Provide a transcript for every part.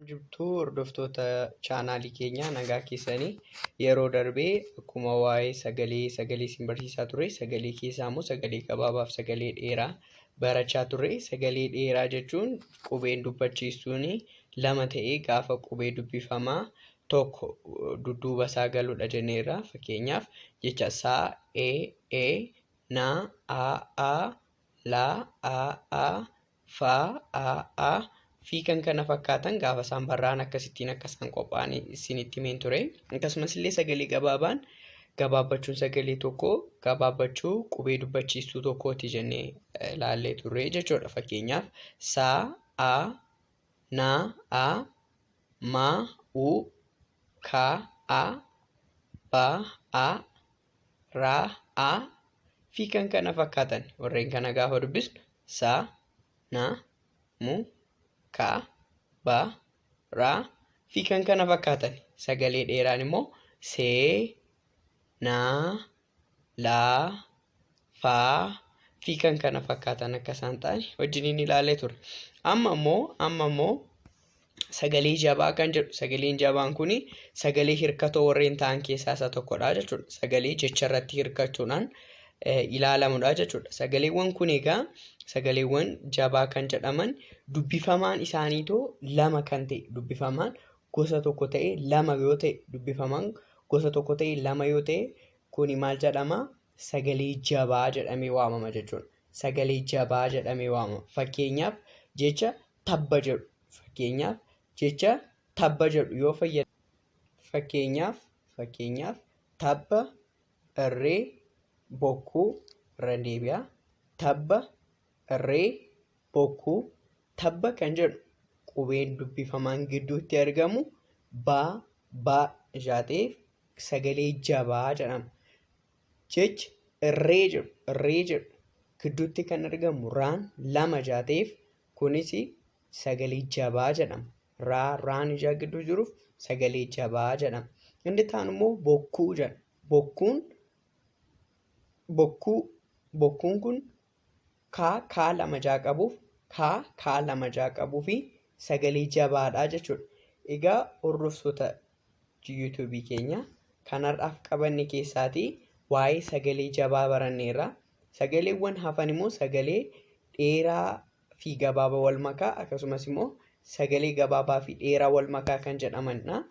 Jirtuu hordoftoota chaanaalii keenyaa, nagaa keessanii? Yeroo darbee akkuma waa'ee sagalee isin barsiisaa ture, sagalee keessaa immoo sagalee gabaabaaf sagalee dheeraa barachaa turre. Sagalee dheeraa jechuun qubeen dubbachiistuun lama ta'ee gaafa qubee dubbifamaa tokko dudduuba isaa galudha jenneerra. Fakkeenyaaf jecha saa, e, e, na, a, a, la, a, a, fa, a, a fi kan kana fakkaatan gaafa isaan barraa'an akkasittiin akka isaan qophaa'an isinitti himeen ture. Akkasumas illee sagalee gabaabaan gabaabbachuun sagalee tokkoo gabaabbachuu qubee dubbachiistuu tokkooti jennee ilaallee turre jechuudha. Fakkeenyaaf sa, a, na, a, ma, u, ka, a, ba, a, ra, a fi kan kana fakkaatan warreen kana gaafa dubbisnu sa, na, mu, ka, ba, ra fi kan kana fakkaatan. Sagalee dheeraan immoo se, na, la, fa fi kan kana fakkaatan akka isaan ta'an wajjiniin ilaalee ture. Amma immoo sagalee jabaa kan jedhu, sagaleen jabaan kun sagalee hirkatoo warreen ta'an keessaa isa tokkodha jechuudha. Sagalee jecha irratti hirkachuudhaan ilaalamudha jechuudha. Sagaleewwan kun egaa sagaleewwan jabaa kan jedhaman dubbifamaan isaaniitoo lama kan ta'e, dubbifamaan gosa tokko ta'e lama yoo ta'e, dubbifamaan gosa tokko ta'e lama yoo ta'e, kuni maal jedhama? Sagalee jabaa jedhamee waamama jechuudha. Sagalee jabaa jedhamee waamama. Fakkeenyaaf jecha tabba jedhu, fakkeenyaaf jecha tabba jedhu yoo fayyadamu, fakkeenyaaf tabba, irree, bokkuu, irra deebi'a, tabba, irree, bokkuu. Tabba kan jedhu qubeen dubbifamaan gidduutti argamu ba, ba jaateef sagalee jabaa jedhama. Jechi irree jedhu, irree jedhu gidduutti kan argamu raan lama jaateef kunis sagalee jabaa jedhama. Raa, raan ijaa gidduu jiruuf sagalee jabaa jedhama. Inni taan immoo bokkuu jedha. Bokkuun, bokkuu, bokkuun kun kaa, kaa lama jaa qabuuf, kaa, kaa lama jaa qabuu fi sagalee jabaadha jechuudha. Egaa hordoftoota yuutuubii keenya, kan har'aaf qabanne keessaatii waa'ee sagalee jabaa baranneerra. Sagaleewwan hafan immoo sagalee dheeraa fi gabaabaa wal makaa, akkasumas immoo sagalee gabaabaa fi dheeraa wal makaa kan jedhamanidha.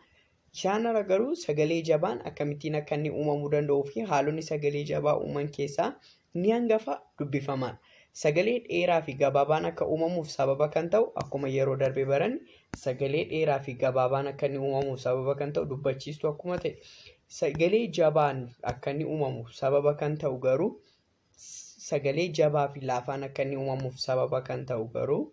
Isaan irra garuu sagalee jabaan akkamittiin akka inni uumamuu danda'uu fi haalonni sagalee jabaa uuman keessaa inni hangafa dubbifamaadha. Sagalee dheeraa fi gabaabaan akka uumamuuf sababa kan ta'u, akkuma yeroo darbe baranne, sagalee dheeraa fi gabaabaan akka inni uumamuuf sababa kan ta'u dubbachiistuu akkuma ta'e, sagalee jabaan akka inni uumamuuf sababa kan ta'u garuu, sagalee jabaa fi laafaan akka inni uumamuuf sababa kan ta'u garuu,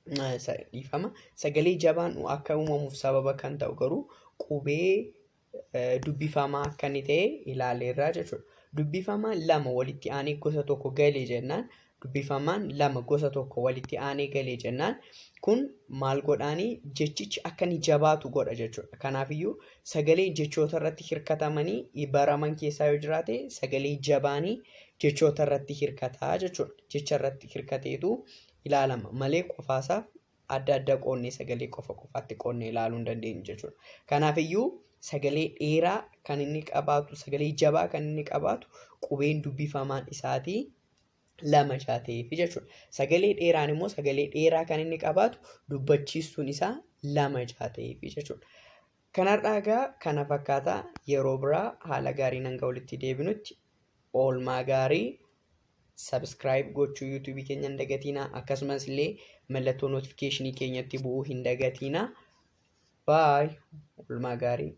dhiifama, sagalee jabaan akka uumamuuf sababa kan ta'u garuu qubee dubbifamaa akka inni ta'e ilaaleerraa jechuudha. Dubbifamaan lama walitti aanee gosa tokko galee jennaan, dubbifamaan lama gosa tokko walitti aanee galee jennaan, kun maal godhaanii jechichi akka inni jabaatu godha jechuudha. Kanaafiyyuu sagalee jechoota irratti hirkatamanii baraman keessaa yoo jiraate sagalee jabaanii jechoota irratti hirkataa jechuudha. Jecha irratti hirkateetu ilaalama malee qofaasaaf adda adda qoonnee sagalee qofa qofaatti qoonnee ilaaluu hin dandeenyu jechuudha. Kanaafiyyuu sagalee dheeraa kan inni qabaatu, sagalee jabaa kan inni qabaatu qubeen dubbifamaan isaatii lama ta'eefi jechuudha. Sagalee dheeraan immoo sagalee dheeraa kan inni qabaatu dubbachiistuun isaa lama ta'eefi jechuudha. Kanarraa egaa kana fakkaata. Yeroo biraa haala gaariin hanga walitti deebinutti oolmaa gaarii. Subscribe gochuu yuutuubii keenya hin dagatinaa, akkasumas illee mallattoo notificationii keenyatti bu'uu hin dagatinaa. Bye, oolmaa gaarii.